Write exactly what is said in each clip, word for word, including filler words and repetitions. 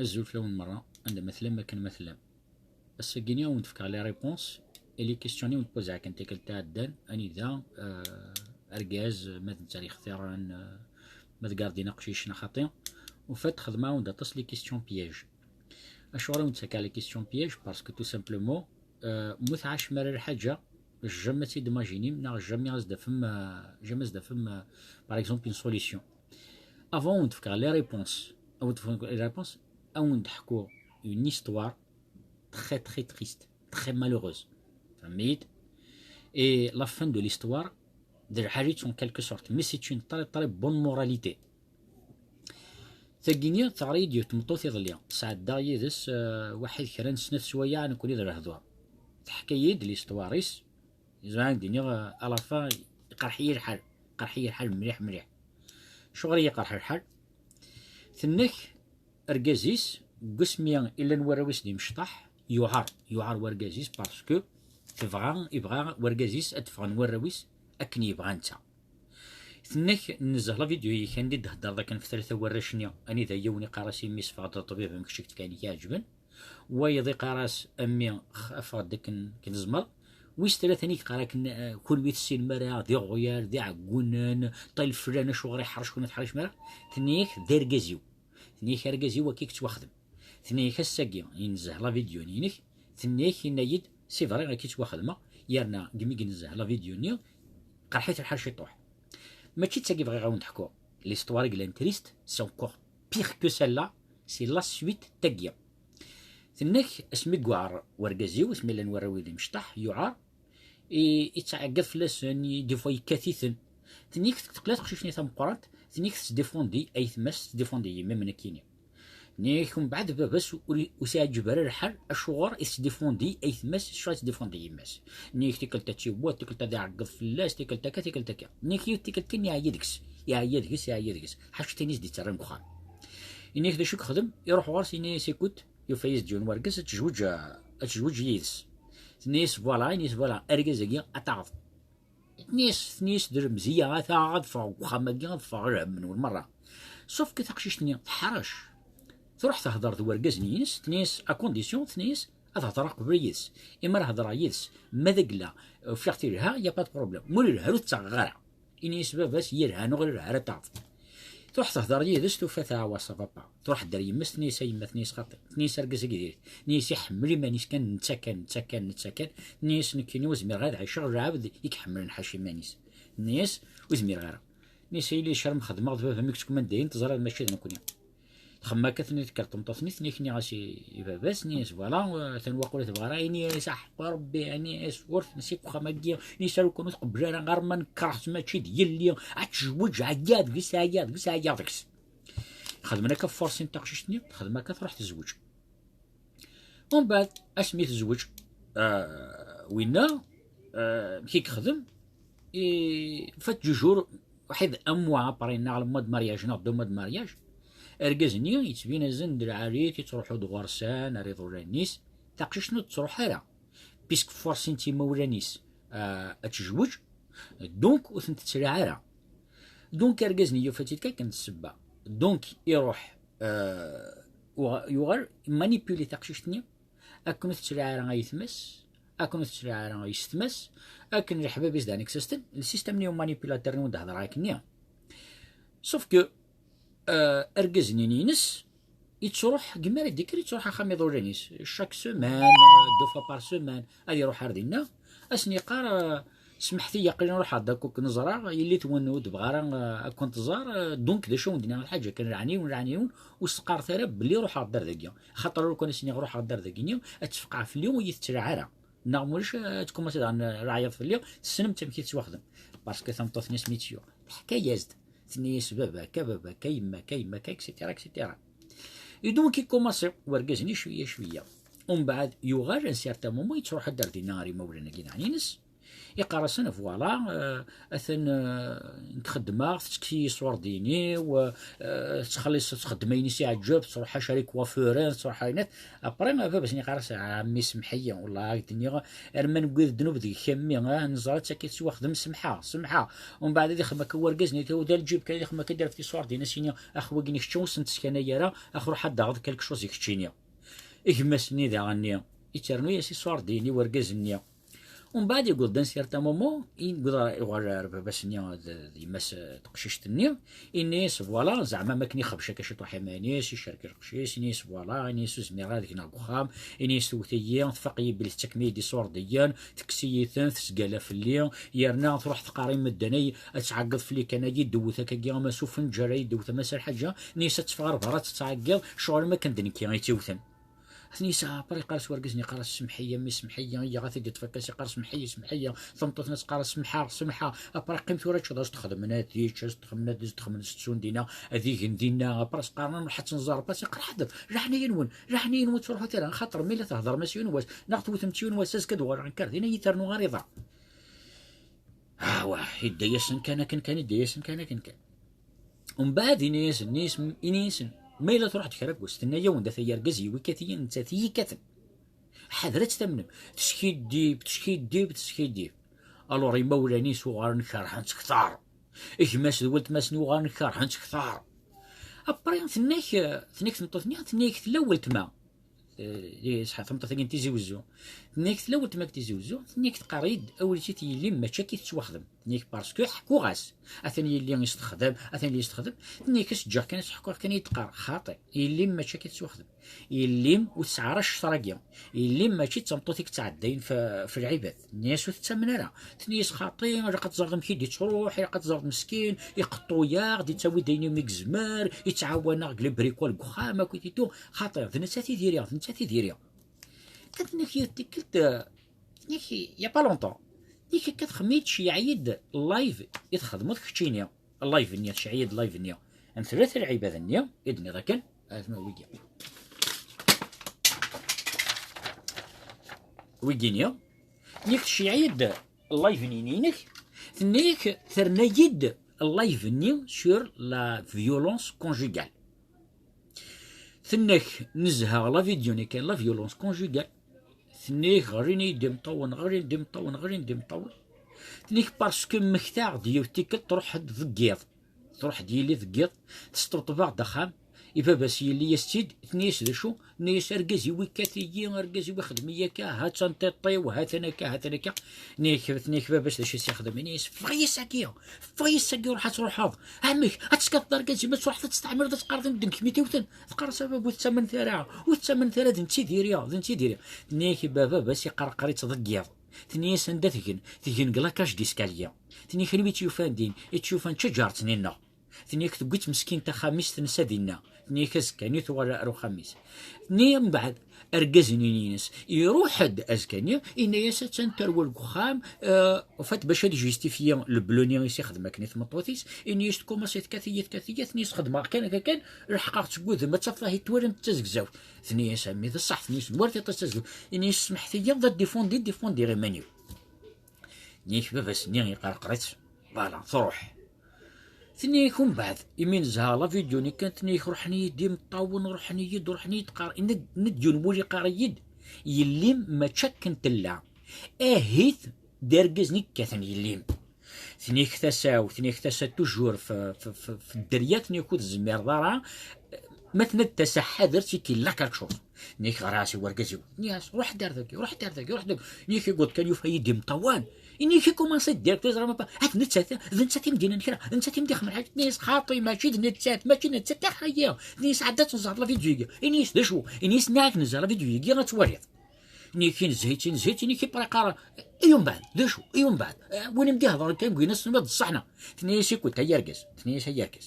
Azul fell-awen merra, anda ma tellam, akken ma tellam. Ass-agi-ni ad wen-d-fkeɣ les réponses et les questions-nni i wen-d-pozaɣ akken tikkelt iɛeddan, anida, euh, argaz, ma d netta ara yextiren, euh, ma d gardien aqcic neɣ xaṭi. En fait, xedmeɣ-awen-d aṭas les questions pièges. Acuɣer i wen-d-ttakeɣ les questions pièges? Parce que tout simplement, euh, mu tɛacem ara lḥaǧa, jamais ad tt-id-imaginim, neɣ jamais ad s-d-tafem, euh, jamais ad s-d-tafem, euh, par exemple, une solution. Avant ad wen-d-fkeɣ les réponses, ad wen-d-fkeɣ les réponses, ad wen-d-ḥkuɣ une histoire très, très triste, très malheureuse. Fehmit? Et la fin de l'histoire, d lḥalit en quelque sorte, mais c'est une très, très bonne moralité. Tagini teɣra-yi-d yiwet tmeṭṭut iḍelli, sɛeddaɣ yid-s, euh, waḥid kra n snat swayeɛ nekkni d lehdur. Teḥka-yi-d l'histoire-is, zemreɣ ad d-iniɣ, euh, à la fin, iqerḥ-iyi lḥal, iqerḥ-iyi lḥal mliḥ, mliḥ. Acuɣer i yi-iqerḥ lḥal? Tenna-k argaz-is, deg wasmi i llan warraw-is d imecṭaḥ, yuɛer, yuɛer wargaz-is, parce que tebɣa, ibɣa wargaz-is ad d-ffɣen warraw-is akken yebɣa netta. Tenna-k, nezzeh la vidéo-ik anda i d-theddreḍ akken f tlata warrac-nni, anida yiwen iqqar-as i mmi-s, "Ffeɣ-d a ṭṭbib, am kečč i k-tefkan i k-iɛeǧben." Wayeḍ iqqar-as, "A mmi, x-, ffeɣ-d akken, akken tzemreḍ." Wis tlata-nni yeqqar akken, eh, kunwi tessinem ara d iɣyal, d iɛeggunen, ṭṭil flan, acuɣer iḥrec, kunwi ur teḥricem ara? Tenna-yak, "D argaz-iw." Tenna-yak, "Argaz-iw akka i yettwaxdem." Tenna-yak, "Ass-agi, inezzeh la vidéo-nni-inek." Tenna-yak, yenna-yi-d, "C'est vrai, akka i ttwaxedmeɣ." Yerna, deg mi inezzeh la vidéo-nni, qerḥit lḥal ciṭuḥ. Mačči d tagi bɣiɣ ad wen-d-ḥkuɣ. L'histoire i yellan triste, c'est encore pire que celle-là, c'est la suite tagi. Tenna-k, asmi yuɛer wargaz-iw, asmi llan warraw-iw d imecṭaḥ, yuɛer, i, ittɛeggiḍ fell-asen, i, des fois yekkat-iten. Tenna-k, teqla teqcict-nni tameqqrant, tenna-k, tettdifundi aytma-s, tettdifundi yemma-m nekkini. Tenna-k, mbeɛd baba-s ur, ur s-iɛǧib ara lḥal, acuɣer i tettdifundi aytma-s, acuɣer i tettdifundi yemma-s. Tenna-k, tikkelt ad tt-iwwet, tikkelt ad iɛeggeḍ fell-as, tikkelt akka, tikkelt akka. Tenna-k, yiwet tikkelt kan iɛeyya deg-s, iɛeyya deg-s, iɛeyya deg-s. Ḥaca tin i s-d-itterran deg uxxam. Yenna-yak d acu i yexdem? Iruḥ ɣur-s, yenna-yas, écoute, yufa-yas-d yiwen wergaz, ad tezweǧ, ad tezweǧ yid-s. Tenna-yas, voilà, yenna-yas, voilà, argaz-agi ad taɣeḍ. Tenna-yas, tenna-yas d lemziyya, ad taɣeḍ, ad ffɣeɣ deg uxxam-agi, ad ffɣeɣ lhem-nwen merra. Sauf que taqcict-nni teḥrec. Truḥ tehder d wergaz-nni-ines, tenna-yas, à condition, tenna-yas, ad hedreɣ qbel yid-s. Imi ara hedreɣ yid-s, ma d agella, ufiɣ-t yelha, y a pas de problème. Ma ur yelha, ur t-ttaɣeɣ ara. Ini-as baba-s, yelha neɣ ur yelha ara taɣeḍ. Truḥ tehder yid-s, tufa-t, ah, ça va pas. Truḥ-d ar yemma-s, tenna-yas, a yemma, tenna-yas, xaṭi. Tenna-yas, argaz-agi diri-t. Tenna-yas, iḥemmel iman-is kan, netta kan, netta kan, netta kan. Tenna-yas, nekkini ur zmireɣ ad ɛiceɣ lɛebd i iḥemmlen ḥaca iman-is. Tenna-yas, ur zmireɣ ara. Tenna-yas, a yelli, d ccer m xedmeɣ d baba-m i yettkuman dayen, teẓriḍ mačči d nekkni. Txemmem akka, tenna-yas, tekker tmeṭṭut-nni, tenna-yas, nniɣ-as i, i baba-s, tenna-yas, voilà, atan waqila tebɣa ara, ini-as, aḥeqqu Rebbi, ini-as, ur tensi deg uxxam-agi, ini-as, ar ukun ur tqebbel ara, ɣer ma nekreɣ-tt mačči d yelli, ad tezweǧ, ɛyiɣ deg-s, ɛyiɣ deg-s, ɛyiɣ deg-s. Xedmen akka, forsin taqcict-nni, texdem akka, truḥ tezweǧ. Umbeɛd, asmi tezweǧ, ah, winna, ah, amek i yexdem? I, fat jujur, waḥid un mois après, neɣ le mois de mariage, neɣ deux mois de mariage, argaz-nni yettbin-asen d lɛali, yettruḥu-d ɣur-sen ar iḍulan-is. Taqcict-nni ur tettruḥ ara, puisque forsin-tt imawlan-is, ah, ad tezweǧ, donc ur tent-tettraɛ ara. Donc argaz-nni yufa-tt-id kan d ssebba. Donc iruḥ, euh, uɣ-, yuɣal manipuli taqcict-nni, akken ur tettraɛ ara ayetma-s, akken ur tettraɛ ara yessetma-s, akken leḥbab-is d anexasten, le système néo-manipulateur-nni wen-d-hedreɣ akkenni. Sauf que, euh, argaz-nni-ines, yettruḥ, deg mi ara d-yekker, yettruḥ axxam iḍulan-is. Chaque semaine, deux fois par semaine, ad iruḥ ar dinna. Ad sen-yeqqar, euh, "Smeḥt-iyi, aql-i ruḥeɣ-d akk, neẓra, yelli-twen ur tebɣa ara, euh, ad ken-tẓer, euh, donc d acu wen-d-nniɣ lḥaǧa kan, lɛen-iwen, lɛen-iwen, ur s-qqaret ara belli ruḥeɣ-d ar dagi. Xaṭer ur kan as-nniɣ ruḥeɣ-d ar dagi-nni, ad tefqeɛ fell-i, ur yi-tettraɛ ara. Neɣ mulac, euh, ad tkumaṣi daɣen, euh, leɛyaḍ fell-i, tessnemt amek i tettwaxdem." Parce que tameṭṭut-nni asmi tt-yuɣ, teḥka-yas-d. Tenna-yas, "Baba akka, baba akka, yemma akka, yemma akka, et cetera, et cetera." Et donc, ikumasi wergaz-nni cwiya, cwiya. Umbeɛd, yuɣal, un certain moment, yettruḥ-d ar dinna ɣer imawlan-agi daɣen-ines. Iqqar-asen: "Voilà, euh, atan, euh, nekk xeddmeɣ, tettekkes-iyi ṣṣurdin-iw, euh, tettxelliṣ, txeddem ayen i s-iɛǧeb, tettruḥ ḥaca ar ikwafuren, tettruḥ ayen." Après, baba-s-nni iqqar-as: "A ɛemmi, semmeḥ-iyi, wellah, ad ak-d-nniɣ, arma newwi-d ddnub deg-k a mmi, ah, neẓra-tt akka tettwaxdem, semmeḥ-aɣ, semmeḥ-aɣ." Umbeɛd ad ixdem akka urgaz-nni, tawi d lǧib kan, ad ixdem akka, ad d-afet iṣurdin, ad s-yini: "Ax, wigi-nni kečč ur sen-teskanayi ara, ax, ruḥ ad d-taɣeḍ quelque chose i keččini." Gma-s-nni daɣen-nni, itternu-yas iṣurdin i urgaz-nni. Umbeɛd yewweḍ-d un certain moment, yewweḍ ɣer, iɣer ar baba-s-nni d, d yemma-s, eh, teqcict-nni, ini-as: "Voilà, zeɛma am akken ixebbec akka ciṭuḥ iman-is, icerk lqecc-is", ini-as: "Voilà", ini-as, "ur zmireɣ ara ad gneɣ deg uxxam", ini-as: "Tewwet-iyi, tfaq-iyi belli tettakkem-iyi-d iṣurdiyen, tekkes-iyi-ten, tesgala fell-i, yerna truḥ teqqar i medden ay ad tɛeggeḍ fell-i kan, ay d-tewwet akkagi ama s ufenǧer, ay d-tewwet ama s lḥaǧa", ini-as: "Ad teffeɣ ɣer berra, ad tettɛeggiḍ, ccɣel am akken d nekki i tt-iwten." Ad ten-yesɛa, après yeqqar-as urgaz-nni, yeqqar-as: "Semmeḥ-iyi a mmi, semmeḥ-iyi", iyyah, ad t-id-yeṭṭef akka, yeqqar: "Semmeḥ-iyi, semmeḥ-iyi", tameṭṭut-nni ad teqqar: "Semḥeɣ, semḥeɣ", après qqim tura ad teččeḍ, ad s-texdem ad yečč, ad s-texdem ad s-texdem ad ssun dinna, ad igen dinna, après as-qqaren: "Nruḥ ad tt-nẓer", après iqqar: "Ḥader, leɛnaya-nwen, leɛnaya-nwen ur ttruḥut ara, axaṭer mi la theddrem-as yiwen wass, neɣ tewtem-tt yiwen wass, azekka ad uɣaleɣ nekkar din, ad iyi-ternu ɣer iḍ-a." Awah, idda-yasen kan akken kan, idda-yasen kan akken kan. Umbeɛd ini-yasen, ini-yasen, ini-yasen: "Ma yella truḥ-d kra n wass, tenna-yawen-d ata argaz yiwi kat-iyi, nettat i yi-katen. Ḥader ad tt-tamnem." Teskiddib, teskiddib, teskiddib. Alors imawlan-is uɣalen kerhen-tt kter. Gma-s d weltma-s-nni uɣalen kerhen-tt kter. Après, tenna-k, tenna-k tmeṭṭut-nni, tenna-k tella weltma. Eh, yesɛa tameṭṭut-agi n Tizi Wezzu. Tenna-k tella weltma n Tizi Wezzu, tenna-k teqqar-iyi-d: "Awel-itt i yelli-m, mačči akka i tettwaxdem." Tenna-k: "Parce que ḥkuɣ-as, atan yelli i s-texdem, atan yelli i s-texdem." Tenna-k: "As ǧǧiɣ kan, as ḥkuɣ kan, i d-teqqar xaṭi. Yelli-m mačči akka i tettwaxdem. Yelli-m ur tesɛi ara ccfer-agi. Yelli-m mačči d tameṭṭut i yettɛeddayen f-, f lɛibad." Tenna-yas: "Ur tettamen ara." Tenna-yas: "Xaṭi, ilaq ad teẓreḍ amek i d-ittruḥ, ilaq ad teẓreḍ meskin, iqeṭṭu-yaɣ-d, ittawi-d ayen umi yezmer, ittɛawan-aɣ deg les bricoles deg uxxam, akk i titu. Xaṭi, d nettat i diri, d nettat i diri." Tenna-k yiwet tikkelt, eh, tenna-k, il y a pas longtemps, tenna-k akka txemmem-iyi-d, tceyyeɛ-iyi-d live i txedmeḍ keččini. Live-nni, tceyyeɛ-iyi-d live-nni n tlata lɛibad-nni i d-tenniḍ akken, atma wigi. Wigi-nni, tenna-k tceyyeɛ-iyi-d live-nni-inek, tenna-k terna-yi-d live-nni sur la violence conjugale. Tenna-k nezha la vidéo-nni kan, la violence conjugale. Tenna-k ɣrin-iyi-d imeṭṭawen, ɣrin-d imeṭṭawen, ɣrin-d imeṭṭawen. Tenna-k parce que mmektaɣ-d yiwet tikkelt truḥ-d deg yiḍ. Truḥ-d yelli deg yiḍ, tesṭebṭeb-aɣ-d axxam. I baba-s yelli-yas-tt-id, tenna-yas d acu? Tenna-yas: "Argaz-iw ikkat-iyi, argaz-iw ixdem-iyi akka, ha-tt-an tiṭ-iw, ha-t-an akka, ha-t-an akka." Tenna-k, tenna-k baba-s d acu i s-ixdem? Ini-yas: "Ffeɣ-iyi sagi, ffeɣ-iyi sagi, ruḥ ad truḥeḍ. Amek? Ad teskateḍ argaz-im, ad truḥeḍ ad testeɛmireḍ, ad teqqareḍ i medden kemm i t-iwten?" Teqqar-as: "A baba, ur tettamen ara, ur tettamen ara, d netta i diri, d netta i diri." Tenna-k baba-s iqerqer-itt deg yiḍ. Tenna-yas: "Anda tgen?" Tgen deg la cage d'escalier. Tenna-k: "Anwa i tt-yufan din?" I tt-yufan d taǧaret-nni-nneɣ. Tenna-k tewwi-tt meskint axxam-is, tensa dinna. Tenna-k azekka-nni tuɣal ar uxxam-is. Tenna-k mbeɛd argaz-nni-ines iruḥ-d azekka-nni, yenna-yas: "Attan terwel deg uxxam, euh, en fait, bac ad justifier le bleu-nni i s-ixdem akken i tmeṭṭut-is." Yenna-yas: "Tkumaṣi tekkat-iyi, tekkat-iyi." Tenna-yas: "Xedmeɣ kan akka kan, leḥqeɣ-tt deg wudem, ad tafeḍ ahi twalem d tazegzawt." Tenna-yas: "A mmi, d ṣṣeḥ." Tenna-yas: "N war tiṭ ad tazegzawt." Yenna-yas: "Smeḥt-iyi, d ad défendu, défendu iman-iw." Tenna-yak baba-s-nni iqerqer-itt, voilà, truḥ. Tenna-yak umbeɛd, imi nezha la vidéo-nni kan, tenna-yak ruḥen-iyi-d imeṭṭawen, ruḥen-iyi-d, ruḥen-iyi-d, qqar-, ned-, ned yiwen wul iqqar-iyi-d: "Yelli-m mačči akken tella. Ahit d argaz-nni yekkaten yelli-m." Tenna-yak tasa-w, tenna-yak tasa toujours f, f, f, f dderya, tenna-yak ur tezmireḍ ara, ma tenna-d tasa ḥader, c'est qu'il a quelque chose. Tenna-yak ɣriɣ-as i wergaz-iw. Tenna-yas: "Ruḥ-d ar dagi, ruḥ-d ar dagi, ruḥ-d ar dagi." Tenna-yak iwweḍ kan yufa-iyi-d imeṭṭawen. Yenna-k commencé direct, ur yeẓri ma pa-, ah, d nettat, d nettat i m-d-yennan kra, d nettat i m-d-ixedmen ḥaǧa. Tenna-yas: "Xaṭi, mačči d nettat, mačči d nettat, ax-iyi." Tenna-yas: "Ɛeddi ad tneẓẓɛeḍ la vidéo-agi." Yenna-yas: "D acu?" Yenna-yas: "Nniɣ-ak nezha la vidéo-agi, ad twaliḍ." Tenna-yak nezha-itt, nezha-itt, yenna-k iqerqer. I umbeɛd, d acu? I umbeɛd? Eh, win i m-d-ihedṛen kan deg wayen ass-nni d ṣṣeḥ neɣ? Tenna-yas: "Écoute, ay argaz." Tenna-yas: "Ay argaz."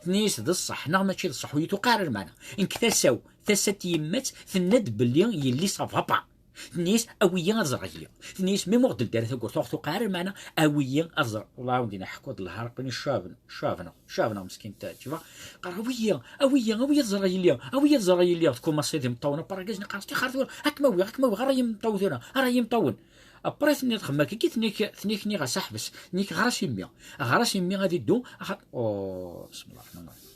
Tenna-yas: "D ṣṣeḥ neɣ mačči d ṣṣeḥ, ur yi-tuqiɛ ara lmeɛna. Nekk tasa-w, tasa n tyemmat, tenna-d belli yelli ça va pas." Tenna-yas: "Awi-yi ad ẓreɣ yelli." Tenna-yas: "Mi m-uɣ-d-teldi ara tawwurt, ur ɣ-tuqiɛ ara lmeɛna, awi-yi ad ẓreɣ." Wallah, a wen-d-iniɣ, ḥekkuɣ-d lehar, aql-ini caben, cabeneɣ, cabeneɣ meskin, tu vois. Qqareɣ: "Awi-yi, awi-yi, awi-yi ad ẓreɣ yelli, awi-yi ad ẓreɣ yelli." Tkumaṣi d imeṭṭawen, après argaz-nni qqar-as: "Tixer tura, ad kem-awiɣ, ad kem-awiɣ, ɣer-iyi imeṭṭawen tura, ɣer-iyi imeṭṭawen." Après tenniḍ xemma kiki, tnik tnik niɣ as aḥbes, tnik ɣer-as i mmi, ɣer-as i mmi ad iddu. Axat oh, bismillah rahman rahim.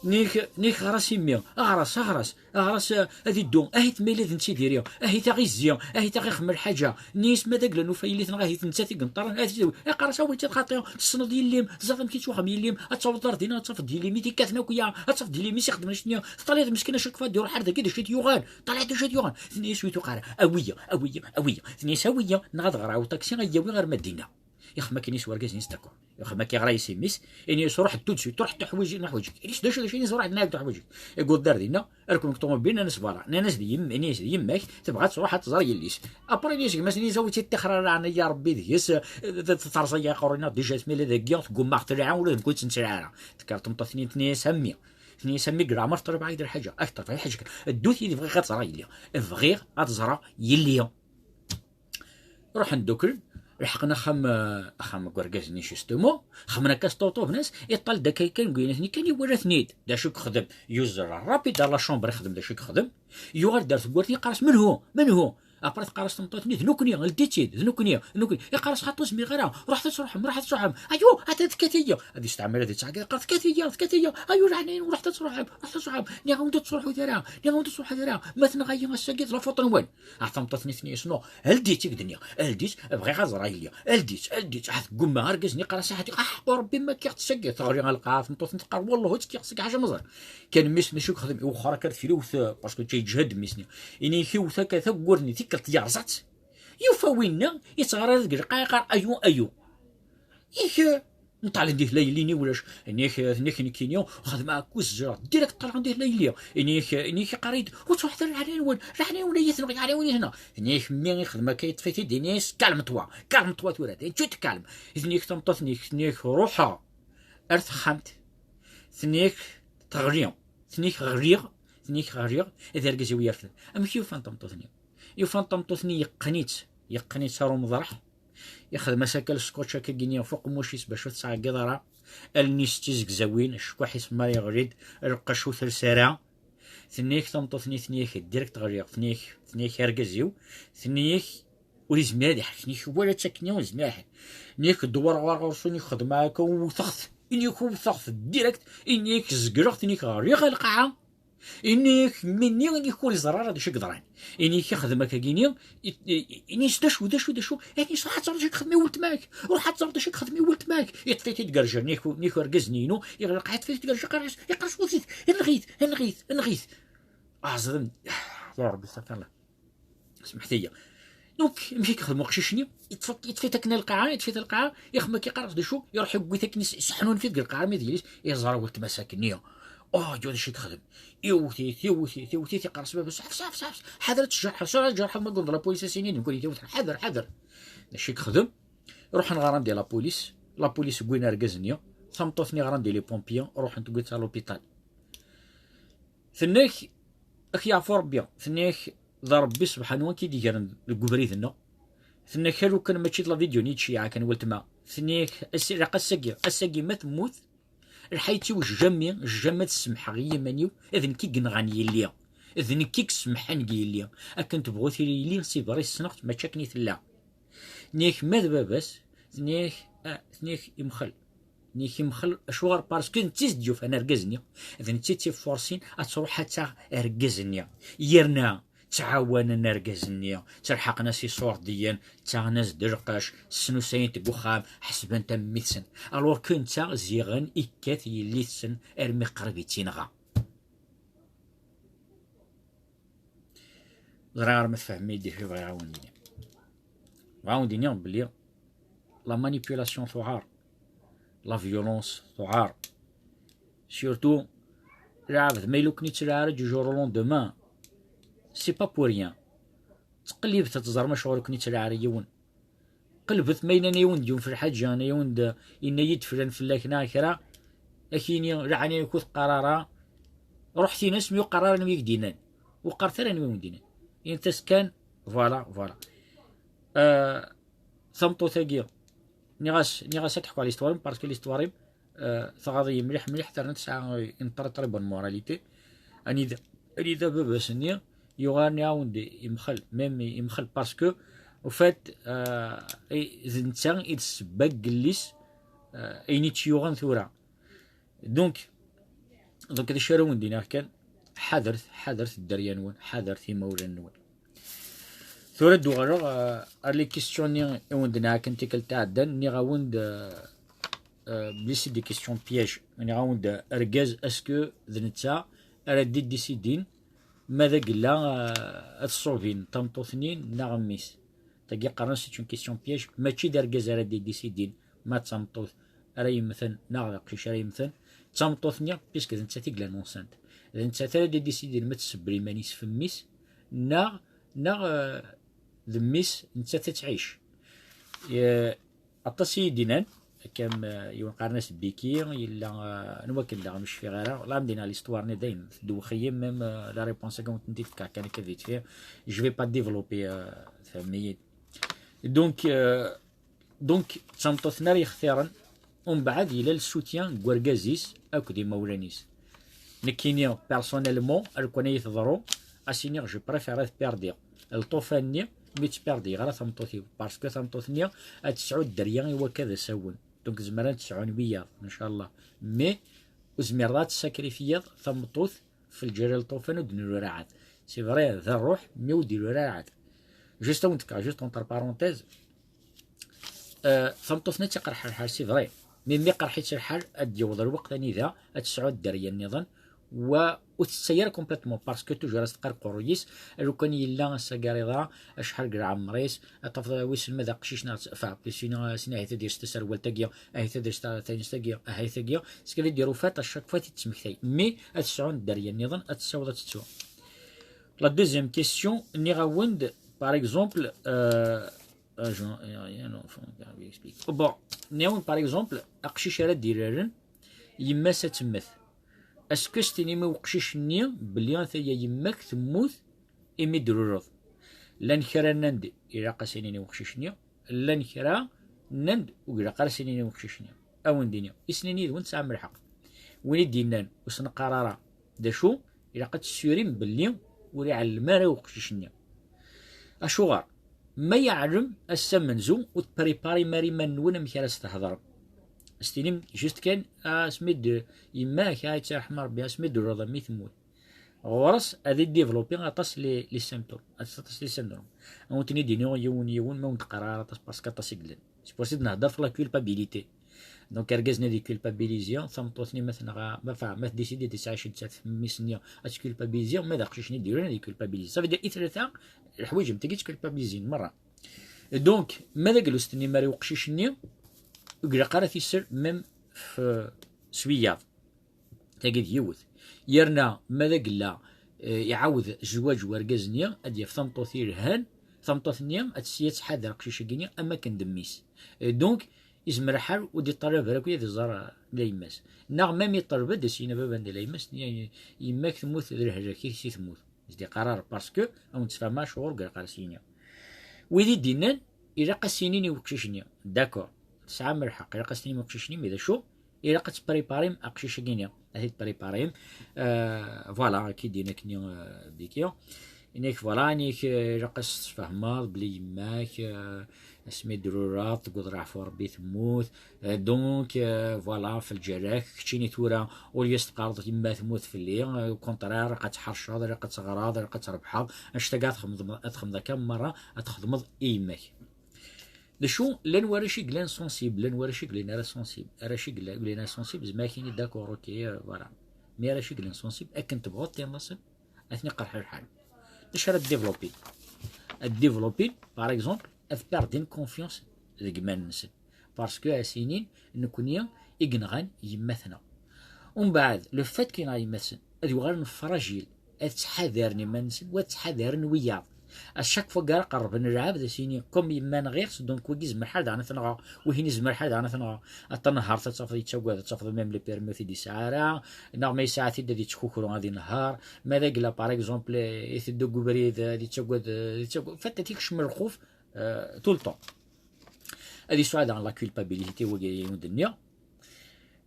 Nik nik ɣer-as i mmi, ɣer-as ɣer-as ɣer-as, ad iddu. Ahit ma yella d netta i diri, ahit aɣ-izzi, ahit aɣ-ixem lḥaǧa. Nni-as ma d agla nufa yelli-tneɣ, ahit nettat i yenṭaren, ahit iqar-as awi-tt-id xaṭi, tessneḍ yelli-m, teẓriḍ amek i yettwaxem yelli-m, ad taweḍ ar dinna ad tafeḍ yelli-m i t-ikkaten akk ya, ad tafeḍ yelli-m i s ixeddmen ccniya, teṭṭaliḍ meskin acakfa ad iruḥ ar dagi d acu i t-yuɣal, ṭṭaliḍ d acu i t-yuɣal. Tenna-yas wi tuqar awi-yi, awi-yi, awi-yi. Tenna-yas awi-yi neɣ ad ɣreɣ i uṭaksi ad yi-yawi ɣer Madina. Ixem akken-is wergaz-ines d'accord. Ixem akka yeɣra-yas i mmi-s, ini-as ruḥ tout de suite, ruḥ tuḥwiǧ nuḥwiǧ. Ini-as d acu d acu, ini-as ruḥ nɛid tuḥwiǧ. Iwweḍ ar dinna, rkun deg ṭumubil, nnan-as voilà, nnan-as d yem-, ini-as d yemma-k tebɣa ad truḥ ad tẓer yelli-s. Après ini-as gma-s, ini-as awi-tt-id tixrar, ɛna ya Rebbi deg-yes, eh, terẓa-yi aqerruy-nneɣ déjà asmi la dagi tgumma aɣ-telɛa, ula d nekkni ur tt-nettraɛ ara. Tekker tmeṭṭut-nni tenna-yas a mmi, tenna-yas a mmi deg leɛmer ṭleb-aɣ-d lḥaǧa, akter ɣef lḥaǧa kan, ddut yid-i bɣiɣ ad ẓreɣ yelli, bɣiɣ ad ẓreɣ yelli. Ruḥen dduklen, leḥqen axxam, eh, axxam n urgaz-nni justement, xemmen akka s ṭuṭu bnas, iṭṭal-d akka kan, guyna-ten-i kan iwala-ten-id. D acu i yexdem? Yuzzel rapide ar la chambre, ixdem d acu i yexdem. Yuɣal-d ar tewwurt, yeqqar-as menhu? Menhu? Après teqqar-as tmeṭṭut-nni d nekkni, ldi-tt-id, d nekkni, d nekkni. Yeqqar-as xaṭi ur zmireɣ ara, ruḥet ad truḥem, ruḥet ad truḥem. Ayu, atan tekkat-iyi. Ad yesteɛmir ad yettɛeggiḍ, yeqqar tekkat-iyi, tekkat-iyi. Ayu leɛnaya-nwen, ruḥet ad truḥem, ruḥet ad truḥem. Nniɣ-awen-ur tettruḥut ara, nniɣ-awen ur tettruḥut ara. Ma tenɣa-iyi ass-agi d la faute-nwen. Ɛad tameṭṭut-nni tenna-yas non, ldi-tt i k-d-nniɣ, ldi-tt, bɣiɣ ad ẓreɣ yelli, ldi-tt, ldi-tt. Ɛad teggumma argaz-nni, yeqqar-as aḥetti, aḥeqqu Rebbi ma kkiɣ-tt sagi, teɣli ɣer lqaɛa tmeṭṭut-nni teqqar wellah ur tt-kkiɣ sagi ḥaca ma ẓer. Kan mmi-s d acu i yexdem, iwexxer akka deffir iwet, parce que yeǧhed mmi-s-nni. Ini-k iwet akka tawwurt-nni tikkelt yerẓa-tt. Yufa winna yettɣar deg lqaɛa yeqqar ayu, ayu. Ik nṭalen di tlayli-nni ulac. Ini-k, ini-k nekkini xedmeɣ akkuz zzreɣ direct ṭṭaleɣ di tlayli. Ini-k, ini-k iqqar-iyi-d ur ttruḥet ara leɛnaya-nwen, leɛnaya-nwen ay itneɣ, leɛnaya-nwen itneɣ. Ini-k mmi ixdem akka yeṭṭef-it-id, ini-as calme-toi, calme-toi tura, tu te calmes. Ini-k tameṭṭut-nni, ini-k ruḥeɣ ar texxamt, tenna-k teɣli, tenna-k ɣliɣ, tenna-k ɣliɣ, d argaz-iw yerfed. Amek i ufan tameṭṭut-nni? Ufan tameṭṭut-nni yeqqen-itt, yeqqen-itt ar umeḍreḥ, ixdem-as akka leskotch akka gini ɣef uqemmuc-is bac ur tettɛeggiḍ ara, allen-is d tizegzawin, ccekkuḥ-is ma yeɣli-d, lqecc ur tels ara. Tenna-yak tameṭṭut-nni, tenna-yak direct ɣliɣ, tenna-yak, tenna-yak argaz-iw, tenna-yak ur yezmir ad iḥek, tenna-yak wala d takni ur yezmir ad iḥek. Tenna-yak dewwer ɣer ɣur-s, ini-k xedmeɣ akka wwteɣ-t, ini-k wwteɣ-t direct, ini-k zegleɣ, tenna-yak ɣliɣ ɣer lqaɛa. Ini-k mmi-nni, ini-k ur iẓerr ara d acu i yeḍran. Ini-k ixdem akkagini, i-, i-, ini-s d acu, d acu, d acu? Ini-s ruḥ ad teẓreḍ d acu i yexdem i weltma-k. Ruḥ ad teẓreḍ d acu i yexdem i weltma-k. Yeṭṭef-it-id deg rrjal, ini-k, ini-k urgaz-nni-inu, iɣleq, yeṭṭef-it-id deg rrjal, yeqqar-as, yeqqar-as wwet-it, enɣ-it, enɣ-it, enɣ-it. Aẓrem, ya Rebbi, stafirlah. Smeḥt-iyi. Donc, amek i yexdem uqcic-nni? Yeṭṭef-, yeṭṭef-it akken lqaɛa, yeṭṭef-it lqaɛa, ixem akka yeqqar-as d acu, iruḥ yewwi-t akken, is-, iseḥnun-it deg lqaɛa armi d yelli-s, iẓra weltma-s akkenni. Oh, d acu i yexdem? Iwwet-it, iwwet-it, iwwet-it, iqqar-as baba-s, ḥbes, ḥbes, ḥbes, ḥader ad tejjerḥeḍ, ḥader ad tjerḥeḍ, ma gund la police a s-inin, nekkni d iwet, ḥader, ḥader. D acu i yexdem? Ruḥen ɣran di la police, la police wwin argaz-nni, tameṭṭut-nni ɣran di les pompiers, ruḥen tewwi-tt à l'hôpital. Tenna-k, ad k-yeɛfu Rebbi, tenna-k, d Rebbi subḥanu i k-id-igren deg ubrid-nneɣ. Tenna-k, a lukan mačči d la vidéo-nni i d-tceyyeɛ kan weltma. Tenna-k, ass-, ilaq ass-agi, ass-agi ma temmut, lḥayet-iw jamais, jamais ad ssemḥeɣ i yiman-iw, d nekk i yenɣan yelli. D nekk i yessemḥan deg yelli. Akken tebɣu tili yelli, si berra i ssneɣ-tt, mačči akken i tella. Tenna-yak ma d baba-s, tenna-yak, ah, tenna-yak imxel. Tenna-yak imxel, acuɣer? Parce que d netta i s-d-yufan argaz-nni, d netta i tt-ifursin ad truḥ ad taɣ argaz-nni. Yerna ttɛawanen argaz-nni, ttelḥaqen-as iṣurdiyen, ttaɣen-as-d lqac, snusayen-t deg uxxam, ḥesben-t am mmi-tsen. Alors que netta ziɣen ikkat yelli-tsen armi qrib i tt-inɣa. Ẓriɣ ar ma tfehmem-iyi-d acu i bɣiɣ ad wen-d-iniɣ. Bɣiɣ ad wen-d-iniɣ belli la manipulation tuɛar, la violence tuɛar. Surtout, lɛebd ma yella ur ken-ittlaɛ ara du jour au lendemain, c'est pas pour rien. Ttqellibet ad teẓrem acuɣer ur ken-ittlaɛ ara yiwen. Qelbet ma yenna-yawen-d yiwen f lḥaǧa, yenna-yawen-d, yenna-yi-d flan fell-ak neɣ kra, ad k-yini leɛnaya-k ur teqqar ara, ruḥ tin-as mi ur qqar ara anwa i k-d-yennan. Ur qqaret ara anwa i wen-d-yennan. Init-as kan, voilà, voilà. Euh, tameṭṭut-agi, nniɣ-as, nniɣ-as ad teḥku ɣer l'histoire-im, parce que l'histoire-im, euh, tɣaḍ-iyi mliḥ, mliḥ, terna tesɛa une très, très bonne moralité. Anida, anida baba-s-nni yuɣal iɛawen-d imxel, même imxel, parce que Au fait, euh, d netta i d ssebba n yelli-s, euh, ayen i tt-yuɣen tura. Donc, donc d acu ara wen-d-iniɣ kan, ḥadret, ḥadret dderya-nwen, ḥadret imawlan-nwen. Tura ad d-uɣaleɣ, euh, ar les questions-nni i wen-d-nɛa kan tikkelt iɛeddan, nniɣ-awen-d, euh, euh, belli c'est des questions pièges. Nniɣ-awen-d, argaz, est-ce que d netta ara d-iddisidin ma d agella, euh, ad ṣṣubin tameṭṭut-nni neɣ mmi-s? Tagi qqaren c'est une question piège, mačči d argaz ara d-iddisidin ma d tameṭṭut ara yemmten neɣ d aqcic ara yemmten, d tameṭṭut-nni, puisque d nettat i yellan enceinte. D nettat ara d-iddisidin ma tsebbel iman-is f mmi-s, neɣ, neɣ, euh, d mmi-s nettat ad tɛic. Eh, aṭas i yi-d-inan, akka am, eh, yiwen qqaren-as Biki, yella, eh, anwa akken daɣen ur cfiɣ ara. Lamdina l'histoire-nni dayem tdewwex-iyi, même, eh, la réponse-agi ur tent-id-fkeɣ kan akka vite fait. Je vais pas développer, eh, tfehmem-iyi. Donc, eh, donc, d tameṭṭut-nni ara yextiren, umbeɛd yella le soutien n wergaz-is akked imawlan-is. Nekkini, personnellement, ar lukan ad yi-teḍru, ad s-iniɣ, je préfère ad perdiɣ lṭufan-nni, mi ttperdiɣ ara tameṭṭut-iw, parce que tameṭṭut-nni ad tesɛu dderya i wakka d asawen. Donc, zemren ad tesɛun wiyaḍ, ncallah. Mais, ur zmireḍ ad tessakrifiyeḍ tameṭṭut f lǧal n lṭufan ur d-nrur ara ɛad. C'est vrai, d rruḥ, mais ur d-irur ara ɛad. Juste ad wen-d-fkeɣ, juste entre parenthèses, euh, tameṭṭut-nni ad tt-iqerḥ lḥal, c'est vrai. Mais mi iqerḥ-itt lḥal, ad d-yaweḍ lweqt anida ad tesɛu dderya nniḍen, wa ur tettay ara complètement, parce que toujours as-teqqar qurru-yis, lukan yella ass-agi ar iḍ-a, acḥal deg leɛmer-is, ad tafeḍ wissen ma d aqcic neɣ d, enfin, plus sinon, sinon ahat ad yers taserwalt-agi, ahat ad yers ta-, tanist-agi, ahat tagi, ce qui veut dire, au fait, à chaque fois, tettmektay. Mais ad tesɛu dderya nniḍen, ad tessaweḍ ad tettu. La deuxième question, nniɣ-awen-d, par exemple, euh, euh, je, euh, rien, non, faut que je explique. Bon, nniɣ-awen, par exemple, aqcic ara d-iraren, yemma-s ad temmet. Est-ce que s-tinim i uqcic-nni belli ata-ya yemma-k temmut imi d-trureḍ? Llan kra nnan-d ilaq ad s-inin i uqcic-nni, llan kra nnan-d ur ilaq ara ad s-inin i uqcic-nni. Ad wen-d-iniɣ, i s-nnan yid-wen tesɛam lḥeqq. Win i d-yennan ur s-neqqar ara d acu, ilaq ad tessurim belli ur iɛellem ara i uqcic-nni. Acuɣer? Ma yeɛlem ass amenzu ur tpriparim ara iman-nwen amek ara s-thedrem. S-tinim juste kan, ah, asmi d yemma-k, ah, yettṛaḥem Ṛebbi, asmi d-trureḍ a mmi temmut. Ɣur-s ad idéveloppi aṭas les, les symptômes, aṭas les syndromes. Ad wen-ten-id-iniɣ yiwen yiwen, ma ur d-qqar ara aṭas parce que aṭas i yellan. C'est pour ça i d-nehder f la culpabilité. Donc argaz-nni ad iculpabilizi, tameṭṭut-nni ma tenɣa, ma, enfin, ma tdisidi ad tesɛic d mmi-s-nni ad tculpabilizi, ma d aqcic-nni d-yuran ad iculpabilizi. Ça veut dire i tlata leḥwayeǧ am tagi ttculpabilizin merra. Donc ma d agellus-nni, ma d uqcic-nni, ur ilaq ara ad t-isel même f, s wiyaḍ. Tagi d yiwet. Yerna ma d agella, eh, iɛawed zzwaǧ n wergaz-nni, ad d-yaf tameṭṭut yelhan, tameṭṭut-nni ad tessi ad tḥader aqcic-agi-nni am akken d mmi-s. Eh, donc, izmer lḥal ur d-iṭṭalab ara akk ad iẓer, eh, la yemma-s. Neɣ même iṭṭaleb-d ad s-yini baba-m d la yemma-s, yemma-k temmut d lehlak-ik si temmut. Zdi qarar, parce que ad wen-tfehmem acuɣer ur ilaq ara s-yini. Wid i d-innan, ilaq ad s-inin i uqcic-nni. D'accord, tesɛam lḥeqq, ilaq ad s-tinim i uqcic-nni, mais d acu? Ilaq ad tpriparim aqcic-agi-nni. Ad t-id-priparim. Euh, voilà, akka i d-yenna akkenni, euh, Biki. Yenna-k, voilà, yenna-k, euh, ilaq ad s-tesfehmeḍ belli yemma-k, euh, asmi d-trureḍ, tewweḍ leɛfu Ṛebbi temmut. Euh, donc, euh, voilà, f lǧal-ak, keččini tura, au lieu s-teqqareḍ yemma temmut fell-i, euh, au contraire, ilaq ad tḥerceḍ, ilaq ad teɣreḍ, ilaq ad trebḥeḍ. Annect-agi ad txedmeḍ, ad txedmeḍ akka merra, ad txedmeḍ i yemma-k. D acu, llan warrac i yellan sensibles, llan warrac i yellan ara sensibles, arrac i yellan, yellan ara sensibles, zma ad k-yini d'accord, ok, euh, voilà. Mais arrac i yellan sensibles, akken tebɣuḍ tiniḍ-asen, ad ten-iqerḥ lḥal. D acu ara développer? Ad développer, par exemple, ad perdin confiance deg iman-nsen. Parce que ad s-inin, nekkni i yenɣan yemma-tneɣ. Umbeɛd, le fait que yenɣa yemma-tsen, ad uɣalen fragiles, ad ttḥadaren iman-nsen, wa ad ttḥadaren wiyaḍ. À chaque fois ara qerrben lɛebd, ad s-yini, comme yemma nɣiɣ-tt, donc wagi yezmer lḥal daɣen ad t-nɣeɣ, wihin yezmer lḥal daɣen ad t-nɣeɣ. Ad tenhert, ad tafeḍ yettagad, ad tafeḍ même les permis ur t-id-yesɛi ara, neɣ ma yesɛa-t-id ad yettkukru ad inehher, ma d agella, par exemple, iteddu deg ubrid, ad yettagad, ad yettagad, en fait, ad t-ikcem lxuf, euh, tout le temps. Ad yesɛu daɣen la culpabilité, wagi i wen-d-nniɣ.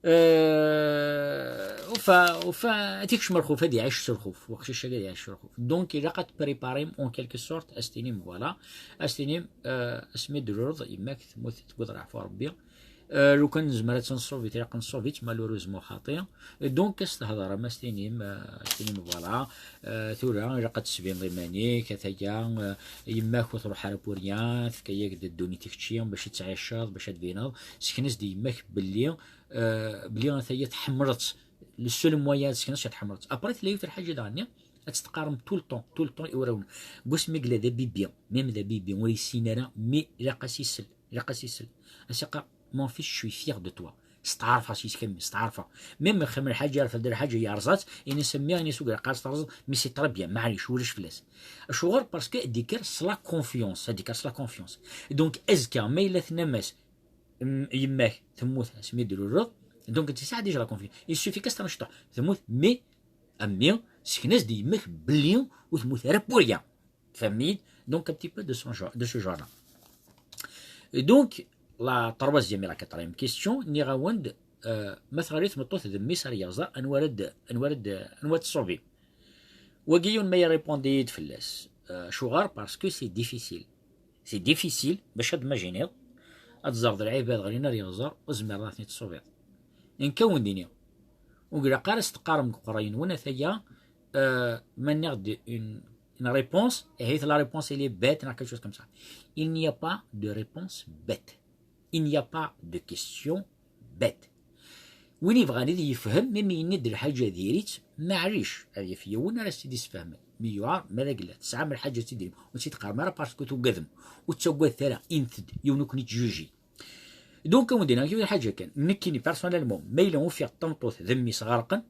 Euh, ufa ufa ad ikcem lxuf, ad iɛic s lxuf, weqcic-agi ad iɛic s lxuf. Donc ilaq ad tpréparim en quelque sorte, ad s-tinim voilà, ad s-tinim euh, asmi d-tluleḍ yemma-k temmut, tewweḍ leɛfu Rebbi. Euh, lukan nezmer ad tt-nṣubi, ilaq nṣubi-tt, malheureusement xaṭi. Donc ad s-thedrem, ad s-tinim euh, ad s-tinim voilà, euh, tura ilaq ad tesbineḍ iman-ik, ataya euh, yemma-k ur truḥ ara pour rien, tefka-yak-d ddunit i kečči bac ad tɛiceḍ, bac ad tbineḍ. Sken-as-d i yemma-k belli euh, belli ataya tḥemmleḍ-tt. Le seul moyen ad sken-as ad tḥemmleḍ-tt. Après tella yiwet lḥaǧa daɣen ad tt-teqqarem tout le temps, tout le temps i warraw-nwen. Deg wasmi yella d abibi, même d abibi ur yessin ara, mais ilaq-as isel, ilaq-as isel. As-iqqar: mon fils, je suis fier de toi. Steɛrfeɣ s yis-k a mmi, steɛrfeɣ. Même ixdem lḥaǧa, yerfed lḥaǧa, yerẓa-tt, ini-as a mmi, ini-as ur ilaq ara s-terẓeḍ, mais c'est très bien, maɛlic, ulac fell-as. Acuɣer? Parce que ad d-ikker s la confiance, ad d-ikker s la confiance. Donc azekka ma yella tennam-as m- yemma-k temmut asmi d-tluleḍ, donc tesɛa déjà la confiance. Il suffit qu'as-tiniḍ temmut, mais a mmi, sken-as-d i yemma-k belli ur temmut ara pour rien. Tfehmem-iyi-d? Donc un petit peu de son genre, de ce genre-là. Et donc la troisième et la quatrième question, nniɣ-awen-d euh, ma teɣli tmeṭṭut d mmi-s ar yeɣẓer, anwa ara d- anwa ara d- anwa ara d-tṣubi? Wagi yiwen ma irripondi-yi-d fell-as. Euh, acuɣer? Parce que c'est difficile. C'est difficile bac ad d-imaginiḍ ad tẓerreḍ lɛibad ɣlin ar yeɣẓer, ur tezmireḍ ad ten-id-tṣubiḍ. Nekk a wen-d-iniɣ, ur ilaq ara s-teqqarem deg uqerray-nwen ataya euh, ma nniɣ-d une, une réponse, et la réponse elle est bête, neɣ quelque chose comme ça. Il n'y a pas de réponse bête. Il n'y a pas de question bête. Win yebɣan ad yefhem, même yenna-d lḥaǧa diri-tt, maɛlic, ad yaf yiwen ara s-id-isfehmen. Mi yuɛer, ma d agella, tesɛam lḥaǧa ad tt-id-trim, ur tt-id-teqqarem ara parce que tugadem, ur tettagadet ara, init-d, yiwen ur ken-ittjuji. Donc a wen-d-iniɣ yiwet lḥaǧa kan, nekkini personnellement, ma yella ufiɣ tameṭṭut d mmi-s ɣerqen,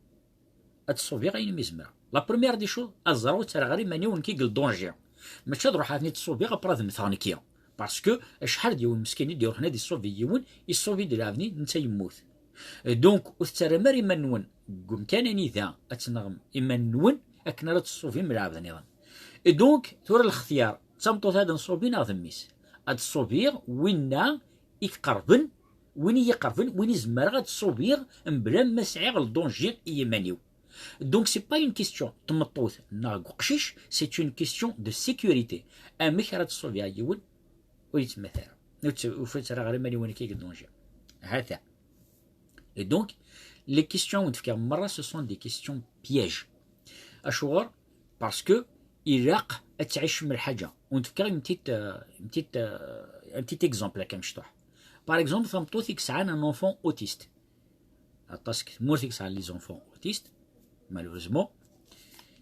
ad ṣubiɣ ayen mi zemreɣ. La première des choses, ad ẓreɣ ur ttarraɣ ara iman-iw nekki deg le danger. Mačči ad ruḥeɣ ad ten-id-ṣubiɣ après ad mmteɣ nekki. Parce que acḥal d yiwen meskin i d-iruḥen ad iṣubi yiwen, iṣubi-d lɛebd-nni, netta yemmut. Donc ur tettarram ara iman-nwen deg umkan anida ad tenɣem iman-nwen akken ara tṣubim lɛebd nniḍen. Et donc tura lextyar, d tameṭṭut ad nṣubi neɣ d mmi-s? Ad ṣubiɣ winna i iqerben, win i yi-iqerben, win i zemreɣ ad ṣubiɣ mebla ma sɛiɣ le danger i yiman-iw. Donc c'est pas une question n tmeṭṭut neɣ n uqcic, c'est une question de sécurité. Amek ara tṣubiɣ yiwen ur yettmet ara, ur tt- ur tt-rriɣ ara iman-iw nekki deg le danger? Hata. Et donc les questions i wen-d-fkiɣ merra, ce sont des questions pièges. Acuɣer? Parce que ilaq ad tɛicem lḥaǧa. Wen-d-fkiɣ une petite, euh, une petite, euh, un petit exemple akka mecṭuḥ. Par exemple tameṭṭut i yesɛan un enfant autiste. Aṭas deg tmurt i yesɛan les enfants autistes, malheureusement.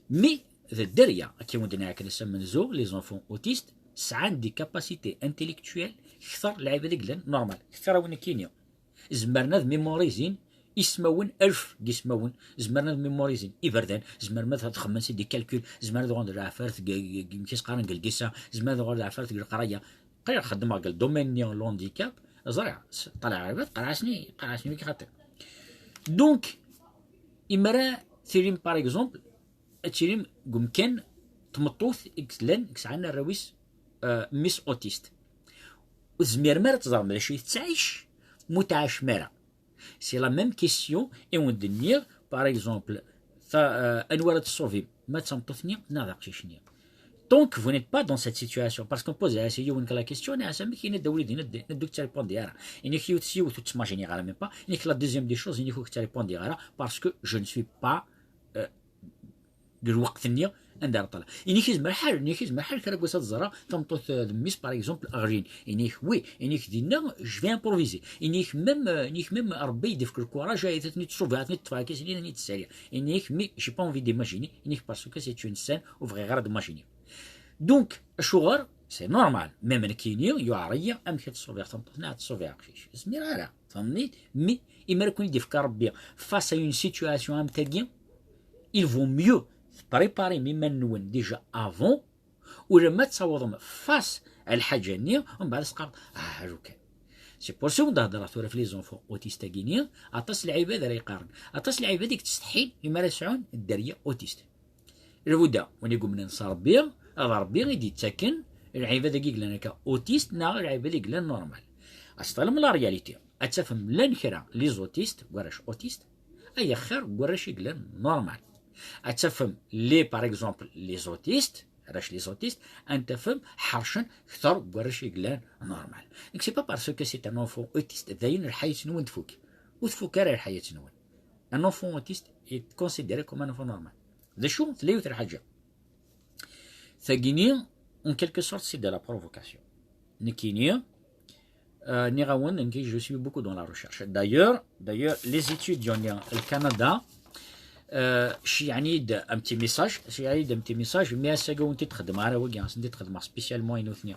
Mais d dderya, akka i wen-d-nniɣ akken ass amenzu, les enfants autistes sɛan des capacités intellectuelles kter lɛibad i yellan normal, kter a wen-nekkini. Zemren ad mémorizin ismawen, alef n yismawen, zemren ad mémorizin iberdan, zemren ad xedmen c'est des calculs, zemren ad uɣalen d lɛafaret deg, deg, deg, amek i s-qqaren, deg lgisa, zemren ad uɣalen d lɛafaret deg leqraya. Qrib xeddmeɣ deg le domaine-nni n l'handicap, ẓriɣ, s- ṭṭaleɣ ɣer bab, qqareɣ-asen, qqareɣ-asen wigi xaṭi. Donc imara tilim par exemple, ad tilim deg umkan tmeṭṭut i yellan, i yesɛan arraw-is euh, mmi-s autiste. Ur tezmirem ara ad teẓrem d acu i tettɛic ma ur tɛacem ara. C'est la même question i wen-d-nniɣ, par exemple, ta, euh, anwa ara tṣubim, ma d tameṭṭut-nni neɣ d aqcic-nni. Donc vous n'êtes pas dans cette situation, parce qu'on pose à yiwen la question, nniɣ-as amek, yenna-d a wlidi, ad d-, ad d-ur ttaripundi ara. Ini-k yiwet s yiwet ur ttmajiniɣ ara même pas. Ini-k la deuxième des choses, ini-k ur k-ttaripundiɣ ara, parce que je ne suis pas euh, deg lweqt-nni anda ara ṭṭaleɣ. Ini-k izmer ḥal, ini-k izmer ḥal kra n wass ad ẓreɣ tameṭṭut euh, d mmi-s par exemple ɣlin. Ini-k oui, ini-k dinna je vais improviser. Ini-k même, euh, ini-k même Rebbi i d-ifk le courage, ad ten-id-ṣubiɣ, ad ten-id-ṭṭfeɣ akka syin, ad ten-id-ssaliɣ. Ini-k mais j'ai pas envie d'imaginer, ini-k parce que c'est une scène ur bɣiɣ ara ad imaginer. Donc acuɣer? C'est normal, même nekkini yuɛer-iyi amek ad ṣubiɣ tameṭṭut neɣ ad ṣubiɣ aqcic. Ur zmireɣ ara, tfehmeḍ-iyi-d? Mais imi ara ken-id-ifk Rebbi face à une situation am tagi, il vaut mieux tpréparim iman-nwen déjà avant, ulamma ad tawḍem face à lḥaǧa-nni, umbeɛd ad teqqareḍ ah lukan. C'est pour ça i wen-d-heddreɣ tura f les enfants autistes-agi-nni, aṭas n lɛibad ara yeqqaren, aṭas n lɛibad i yettsetḥin imi ara sɛun dderya autiste. Lhuda, win i yumnen s Rebbi, ad Rebbi i d-yettaken lɛibad-agi yellan akka autiste neɣ lɛibad i yellan normal. Ad teṭṭalem la réalité. Ad tafem llan kra les autistes, warrac autistes, ay xir warrac i yellan normal. Ad tafem les, par exemple, les autistes, arrac les autistes, ad tafem ḥercen kter warrac i yellan normal. Donc c'est pas parce que c'est un enfant autiste dayen lḥayat-nwen tfuk. Ur tfuk ara lḥayat-nwen. Un enfant autiste est considéré comme un enfant normal. D acu? Tella yiwet lḥaǧa. Tagini, en quelque sorte, c'est de la provocation. Nekkini, euh, nniɣ-awen, nekki, je suis beaucoup dans la recherche. D'ailleurs, d'ailleurs, les étudiants n Canada, euh, ceyɛen-iyi-d un petit message, ceyɛen-iyi-d un petit message, mais ass-agi ur tent-id-xeddmeɣ ara wagi, asen-id-xeddmeɣ spécialement i nutni.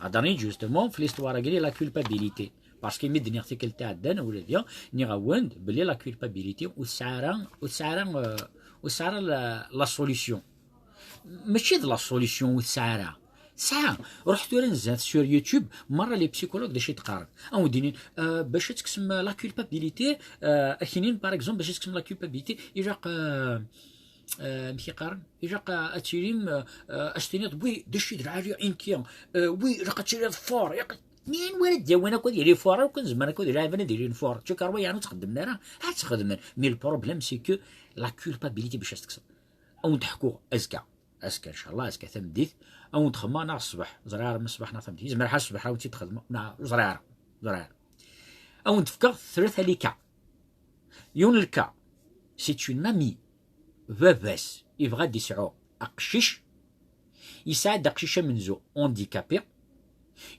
Heddren justement f l'histoire-agi, la culpabilité. Parce que mi d-nniɣ tikkelt iɛeddan, ula d ya, nniɣ-awen-d belli la culpabilité ur tesɛi ara, ur tesɛi ara, euh, ur tesɛi ara la, la solution. Mačči d la solution ur tesɛi ara. Tesɛa. Ruḥ tura nezhat sur YouTube, merra les psychologues d acu i d-qqaren. Ad wen-d-inin, euh, bac ad tekksem, euh, la culpabilité, euh, ad k-inin, par exemple, bac ad tekksem la culpabilité, ilaq, euh, euh, amek i qqaren? Ilaq, euh, ad tilim, euh, euh, ad s-tiniḍ, wi, d acu i d lɛali inki, euh, wi, ilaq ad tiliḍ fort, ilaq, min wara d-yawin akk ad yili fort, akk ad zemren akk ad lɛaben ad ilin fort. Tcukar wa yeɛni ur ttxeddmen ara, ad ttxedmen. Mais le problème, c'est que la culpabilité bac ad s-tekkseḍ. Ad wen-d-ḥkuɣ azekka. Azekka, ncallah, azekka tameddit, ad wen-d-xedmeɣ neɣ ṣṣbeḥ. Ur ẓriɣ ara ma ṣṣbeḥ neɣ tameddit. Yezmer ḥal ṣṣbeḥ ad wen-tt-id-xedmeɣ, neɣ ur ẓriɣ ara. Ur ẓriɣ ara. Ad wen-d-fkeɣ tlata les cas. Yiwen lka, c'est une amie, baba-s yebɣa ad d-yesɛu aqcic, yesɛa-d aqcic amenzu handicapé,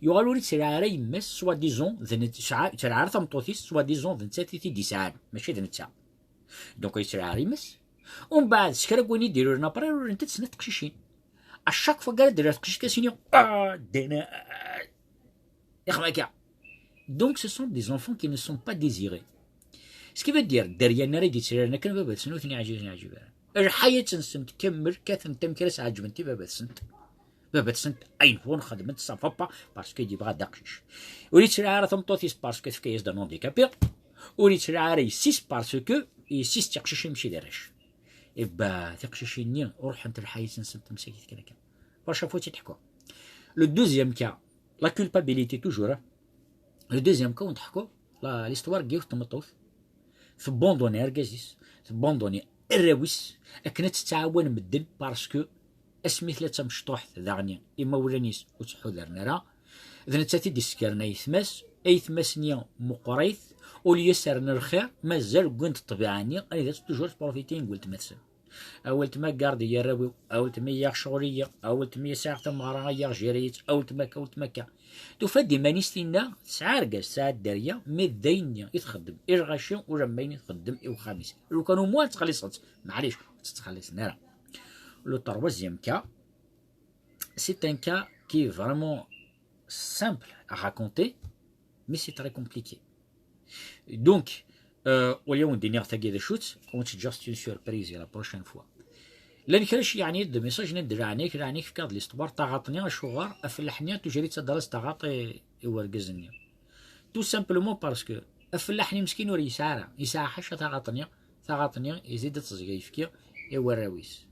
yuɣal ur yettlaɛi ara yemma-s, soi-disant d nett-, yesɛa, yettlaɛi ara tameṭṭut-is, soi-disant d nettat i t-id-yesɛan, mačči d netta. Donc yettlaɛi ara yemma-s. Umbeɛd, s kra n wayen i d-iruren après, rurent-d snat teqcicin. À chaque fois ara d-rreɣ teqcict, ad s-iniɣ, ah, ddin, ah, ixem akka. Donc ce sont des enfants qui ne sont pas désirés. Ce qui veut dire, dderya-nni ara d-yettraren akken baba-tsen ur ten-yeɛjib, ur ten-yeɛjib ara. Lḥayat-nsent kamel kkatent amek ara s-ɛeǧbent i baba-tsent. Baba-tsent ayen bɣun xedment, ça va pas, parce que yebɣa d aqcic. Ur yettlaɛi ara tameṭṭut-is parce que tefka-yas-d un handicapé. Ur yettlaɛi ara yessi-s parce que yessi-s d tiqcicin mačči d arrac. Ibba tiqcicin-nni ruḥent lḥayat-nsent am sakit kan akka. Bac ɣef ur tt-id-ḥkuɣ. Le deuxième cas, la culpabilité toujours, hein. Le deuxième cas, ur tt-ḥkuɣ, la, l'histoire n yiwet n tmeṭṭut, tbandoni argaz-is, tbandoni arraw-is, akken ad tettɛawan medden, parce que asmi tella d tamecṭuḥt daɣen, imawlan-is ur tt-ḥudren ara, d nettat i d-issekren ayetma-s, ayetma-s-nni meqqrit, au lieu ad s-rren lxir, mazal wwin-d ṭṭbiɛa-nni, anida toujours ttprofiti n weltma-tsen. A weltma, garde-iyi arraw-iw, a weltma, iyi-aɣ ccɣel-iyi, a weltma, sɛiɣ tameɣra, iyi-aɣ gérer-itt, a weltma akka, a weltma akka. Tufa-d iman-is tinna, tesɛa argaz, tesɛa dderya, mais d ayen-nni i txeddem i lɣaci, ula d ayen i txeddem i uxxam-is. Lukan au moins ad txelliṣent, maɛlic, ur tt-ttxelliṣen ara. Le troisième cas, c'est un cas qui est vraiment simple à raconter, mais c'est très compliqué. Donc, euh, au lieu de dire ça, c'est juste une surprise la prochaine fois. Llan kra n, yeɛni, d message-nni d leɛnak, leɛnak fkiɣ-d l'histoire, taɣaṭ-nni, acuɣer afellaḥ-nni toujours yettader-as taɣaṭ i, i urgaz-nni. Tout simplement parce que afellaḥ-nni meskin ur yesɛi ara, yesɛa ḥaca taɣaṭ-nni, taɣaṭ-nni yezzi-d ad teẓẓeg ayefki i warraw-is.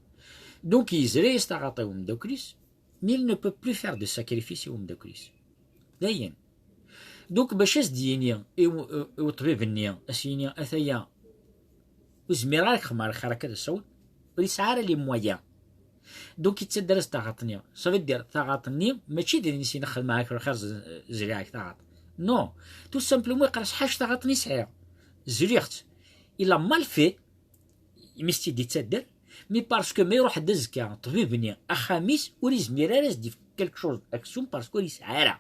Donc yezra-yas taɣaṭ i umeddakel-is, mais il ne peut plus faire de sacrifice i umeddakel-is. Dayen. Donc bac ad s-d-yini i u-, i uṭbib-nni, ad s-yini, ataya, ur zmireɣ ara ad k-xedmeɣ lxir akka d asawen, ur yesɛi ara les moyens. Donc yettader-as taɣaṭ-nni. Ça veut dire taɣaṭ-nni mačči d ayen i s-yenna xedmeɣ-ak lxir, z-, zriɣ-ak taɣaṭ. Non. Tout simplement yeqqar-as ḥaca taɣaṭ-nni sɛiɣ. Zriɣ-tt. Il a mal fait, imi s-tt-id-yettader, mais parce que ma iruḥ-d azekka ṭṭbib-nni axxam-is, ur yezmir ara ad s-d-yefk quelque chose aksum parce que ur yesɛi ara.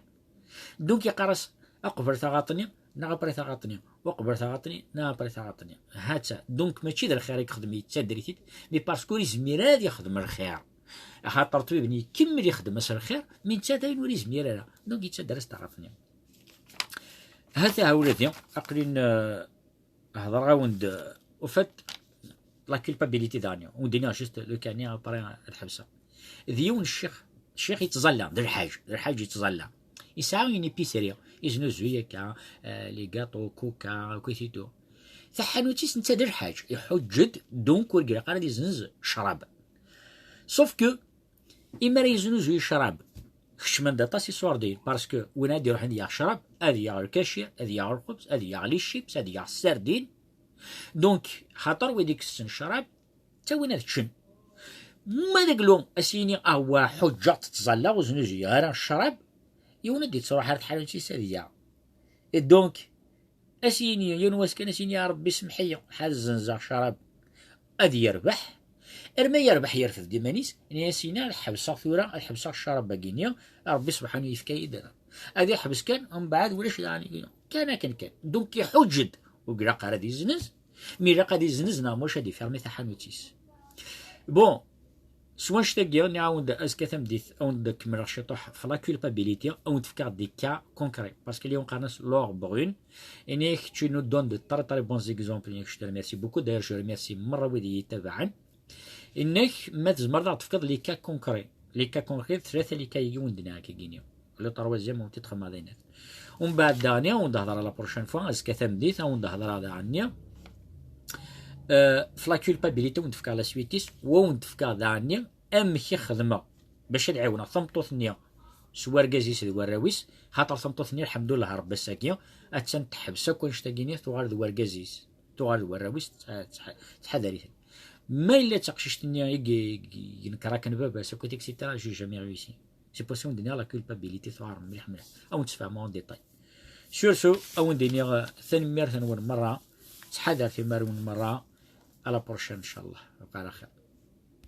Donc yeqqar-as, aqbel taɣaṭ-nni, neɣ après taɣaṭ-nni, uqbel taɣaṭ-nni, neɣ après taɣaṭ-nni. Ha-tt-a. Donc mačči d lxir i yexdem, yettader-it-id, mais parce que ur yezmir ara ad yexdem lxir. Axaṭer ṭṭbib-nni ikemmel ixdem-as lxir, mais netta dayen ur yezmir ara. Donc yettader-as taɣaṭ-nni. Ha-t-a ula d, aql-in, euh, Hedreɣ-awen-d, au fait, la culpabilité daɣen. Ur d-iniɣ juste le cas-nni, après ad ḥebseɣ. D yiwen ccix, ccix yettẓalla, d lḥaǧ, d lḥaǧ yettẓalla. Yesɛa une épicerie, yeznuzuy akka, euh, les gâteaux, coca, akk et tout. Taḥanut-is netta d lḥaǧ, iḥuǧǧ-d, donc ur ilaq ara ad yezzenz ccrab. Sauf que, imi ara yeznuzuy ccrab, Kecmen-d aṭas iṣurdiyen, parce que win ad iruḥen ad yaɣ ccrab, ad yaɣ lkacir, ad yaɣ lxubz, ad yaɣ les chips, ad yaɣ sardines. Donc, xaṭer wid i itessen ccrab, ttawin ad ččen. Ma d aglu, a s-yini, ah, wa ḥuǧǧeɣ-t, ttẓallaɣ, ur znuzuyeɣ ara ccrab, yiwen ad d-ittruḥ ar tḥanut-is ad yaɣ. Et donc, a s-yini, yiwen wass kan a s-yini, a Rebbi semḥ-iyi, ḥaz zenzeɣ ccrab, ad yerbeḥ. Arma yerbeḥ yerfed-d iman-is, ini-as, ini, ad ḥebseɣ tura, ad ḥebseɣ ccrab-agi-nni, Rebbi subḥanu yefka-yi-d ara. Ad iḥbes kan, mbeɛd ulac daɣen, kan akken kan. Donc iḥuǧǧ-d, ur ilaq ara ad iznez, mi ilaq ad iznez neɣ mac ad ifermi taḥanut-is. Bon, s wanect-agi, nniɣ-awen-d azekka tameddit, awen-d kemmleɣ ciṭuḥ f la culpabilité, awen-d-fkeɣ des cas concrets, parce que llan qqaren-as Laure Brune, ini-ak, tu nous donnes de très très bons exemples, ini-ak, je te remercie beaucoup, d'ailleurs je remercie merra wid i yi-itabaɛen. Ini-ak, ma tzemreḍ ad aɣ-d-tefkeḍ les cas concrets. Les cas concrets, tlata les cas-agi wen-d-nniɣ akkagini. Le troisième, ur t-id-xemmeɣ d ayennat. Umbeɛd daɣen, ad wen-d-hedreɣ la prochaine fois, azekka tameddit, ad wen-d-hedreɣ daɣen-nni. Euh, f la culpabilité, ad wen-d-fkeɣ la suite-is, u ad wen-d-fkeɣ daɣen-nni amek i xedmeɣ bac ad ɛiwneɣ tameṭṭut-nni s wergaz-is d warraw-is, xaṭer tameṭṭut-nni, lḥemdullah, Rebbi ass-agi, attan teḥbes akk annect-agi-nni, tuɣal d wergaz-is, tuɣal d warraw-is, tettḥ-, tettḥ-, tettḥadar-iten. Ma yella d taqcict-nni i y-, i y-, yenker akken baba-s akkit, et cetera, j'ai jamais réussi. C'est pour ça i wen-d-nniɣ la culpabilité tuɣal mliḥ mliḥ. Ad wen-tt-sfehmeɣ en détail. Sur ce, ad wen-d-iniɣ, euh, tanemmirt-nwen merra, ttḥadaret iman-nwen merra, à la prochaine, inchallah. Bqa ɛla xir.